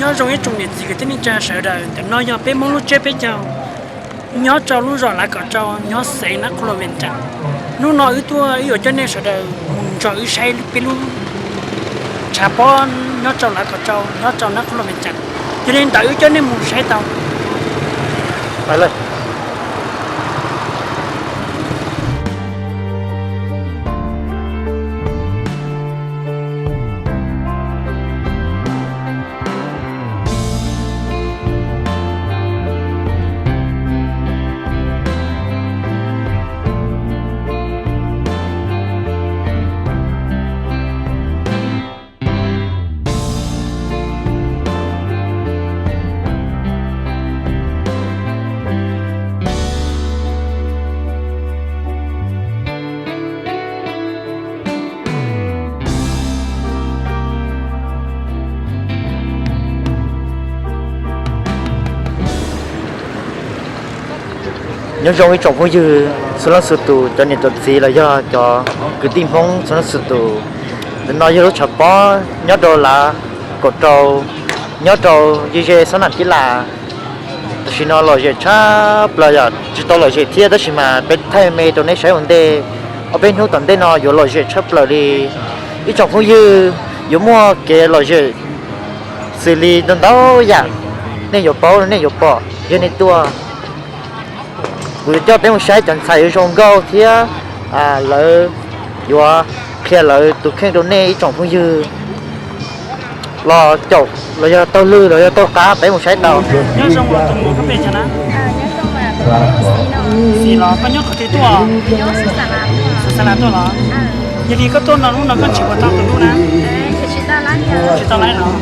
Nyob zoo ib tsoom niam txiv kwv tij neej tsa sawv daws, ntawm no yog peb Hmoob lub tsiab peb caug, nyob rau lub zos Lav Kom Tsau, nyob xeev Nab Qhua Luas Vias Cas. Hnub no wb tuaj wb yuav coj nej sawv daws mus nrog wb saib peb lub tshav pob nyob rau Lav Kom Tsau, nyob rau Nab Qhua Luas Vias Cas. Yog li ntawd wb coj nej mus saib tau. Nyob zoo ib tsoom phooj ywg txhua leej txhua tus, cov niam cov txiv los yog cov kwv tij Hmoob txhua leej txhua tus. Ntawm no yog lub tshav pob nyob rau Lav Kom Tsau, nyob rau ze ze xab nam Kib Las. Tam sim no lom zem tshaj plaws, yog tsis tau lom zem thiab tab sis mas peb thaij me rau nej saib ua ntej. Ob peb hnub tom ntej no yuav lom zem tshaj plaws li. Ib tsoom phooj ywg, yuav muaj kev lom zem xws li ntau ntau yam nej yuav paub nej yuav pom yog nej tuaj. Kuv yuav coj peb mus saib cov ntxhais yuav zoo nkauj thiab lawv yuav qhia lawv tus kheej rau nej ib tsoom phooj ywg los caum los yog taug lw los yog taug qab, peb mus saib tau. Xis los koj nyob qhov twg tuaj? Xav Las tuaj los? Yog li koj tuaj no hnub no koj nrhiav puas tau tus hlub na? Tsis tau lawm los?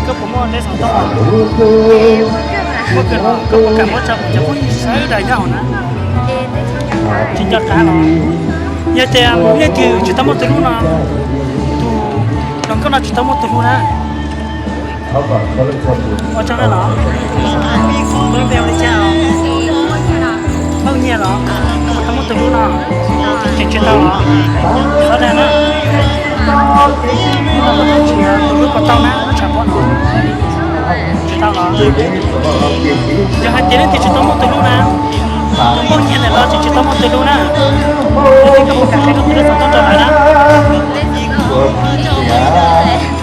Koj puas muaj lej xov tooj? Muaj kawg los koj puas kam muab tso cov phooj ywg sawv daws nyob hauv na? Tsis nco qab los? Yog tias muaj ib tug tsis tau muaj tus hlub no, tus hluas nkauj no tsis tau muaj tus hlub na, ua tsaug na los? Lub npe hu li cas os? Npauj Nyiaj los? Koj puas tau muaj tus hlub no? Tseem tsis tau los? Xov dag na. Tus hlub puas tau na, lub tshav pob no? Tsis tau los? Yog hais tias leej twg tsis tau muaj tus hlub na, tus Npauj Nyiaj ntawm no tseem tsis tau muaj tus hlub na, yog li koj puas kam qhia koj tus lej xov tooj rau lawv na?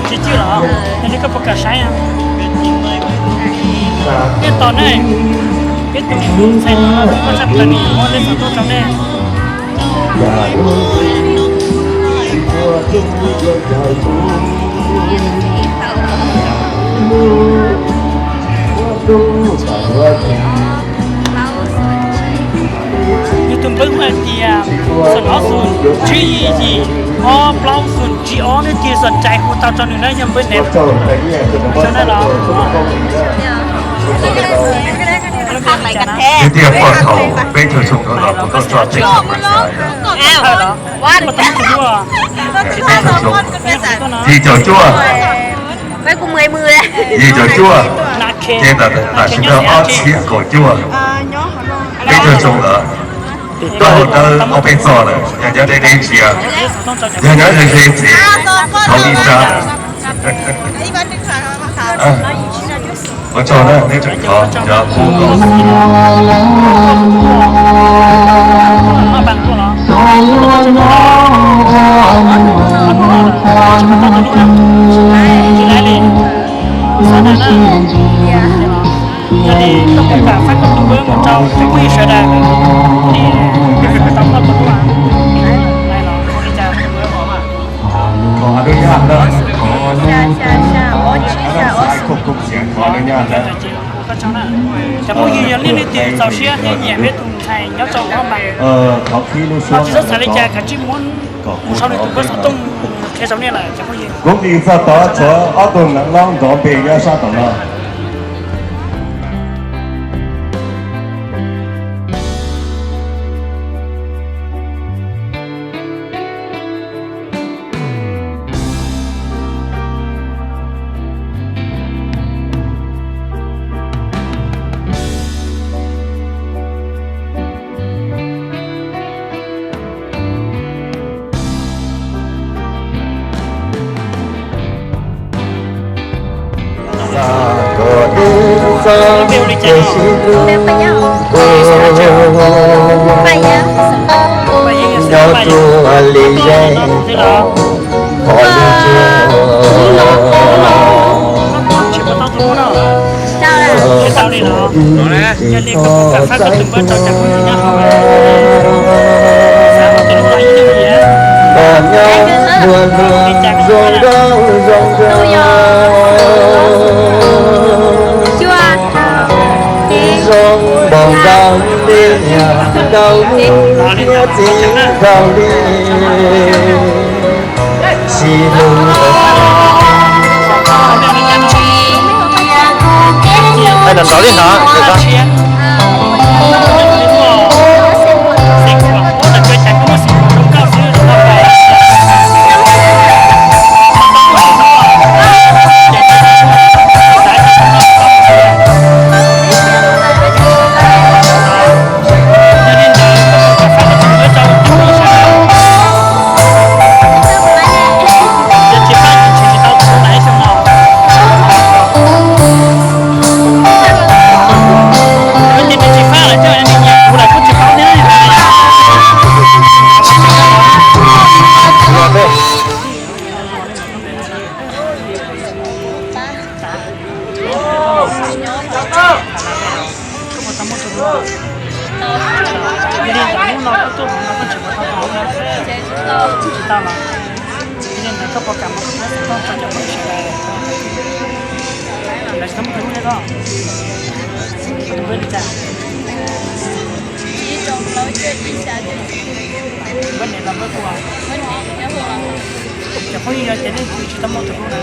Tsis cwj los? Yog li koj puas kam saib? Nyiaj tos na, peb tus ntxhais no muaj tshaj plaws nws muab lej xov tooj rau nej. Yus tus npawb hu hais tias xoom ob xoom tsib yim yim ob plaub xoom tsib ob, nej tig xoom cai hu tau rau nws na, yog npawb nev. Tiag tiag, poj thaum peb caug xyoo no los kuv tuaj tso tseg. Yim caum cuaj, yim caum cuaj, ces tam sim no ob txhiab kaum cuaj, peb caug xyoo lawm. Koj hauv dawb ob peb txoj lawm, yog nyob deb deb ntsia, yog nyob ze ze ntxiv, thaum ib sab lawm. Ua tsaug na, neb tseem thov cov pub Cov phooj ywg, yog leej twg txaus siab thiab nyiam peb tus ntxhais nyob rau hauv mas, ho tsis txhob xav li cas, kav tsij muab mus sau nws tus npawb xov tooj qhia rau nej lawm cov phooj ywg. Kuv nqis txog tod tshuav ob tug neev laub nrov npe nyob sab tom no. Nyob rua li ze qhov li ntsia, tsis tau li los, yog li koj puas kam fab koj tus npawb rau cov phooj ywg nyob hauv xav ua tus hlub los ib nyuag li, nyob dua dua zoo nkauj zoo nraug, zoo npaum nkaus li niam nkaus li, niam txiv nkaus li, tsis lub. Hais nrov nrov li ntawd. Yog li ntawd hnub no koj tuaj hauv no koj tsis pom tau tus hlub na? Tsis tau los? Yog li ntawd koj puas kam muab koj tus npawb xa tuaj rau cov phooj ywg sawv daws, lawv tsis tau muaj tus hlub li koj? Koj tus npawb li cas? Npawb niam los npawb puas? Cov phooj ywg yog tias leej twg tsis tau muaj tus hlub na,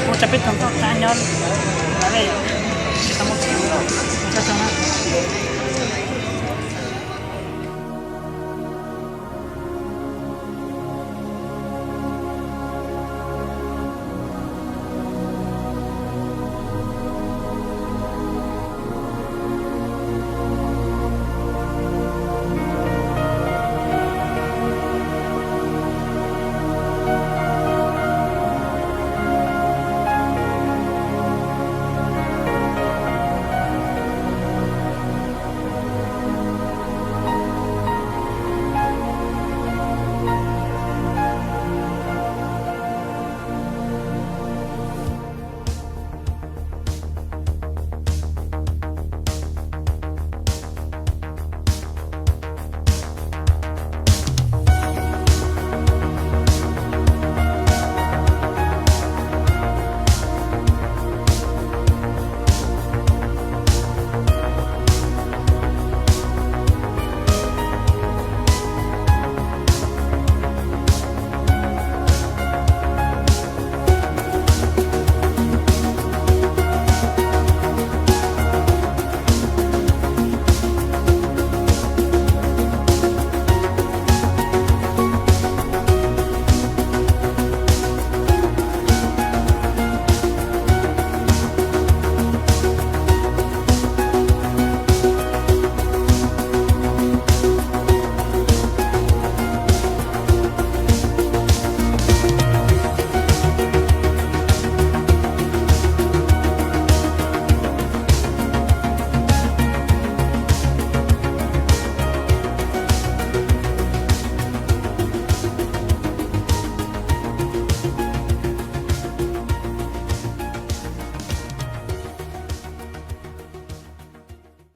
ua rau peb tau nrog qab nyob, lawv tsis tau muaj tus hlub.